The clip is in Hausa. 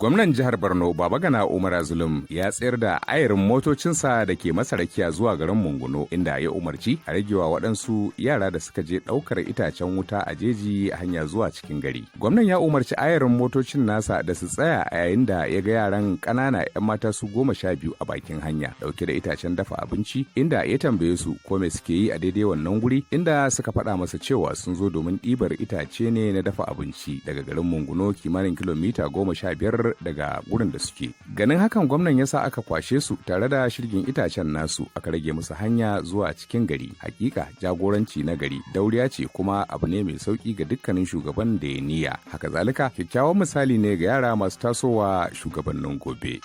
Gwamnan jihar Borno Babagana Umar Zulum ya tsayar da ayarin motocinsa da ke masa rakiya zuwa garin Munguno, inda ya umarci a ragewa waɗansu yara da suka je ɗaukar itacen wuta a jeji a hanya zuwa cikin gari. Gwamnan ya umarci ayarin motocin nasa da su tsaya a yayin da ya ga yaran ƙanana 'yan mata su 12 a bakin hanya ɗauke da itacen dafa abinci, inda ya tambaye su ko me suke yi a daidai wannan guri, inda suka faɗa masa cewa sun zo domin ɗibar itace ne na dafa abinci daga garin Munguno, kimanin kilomita 15 daga gurin da suke. Ganin hakan, gwamnan ya sa aka kwashe su tare da shirgin itacen nasu, aka rage musu hanya zuwa cikin gari. Hakika jagoranci na gari dauriya ce, kuma abu ne mai sauki ga dukkanin shugaban da ya niyya. Haka zalika, kyakkyawan misali ne ga yara masu tasowa shugabannin gobe.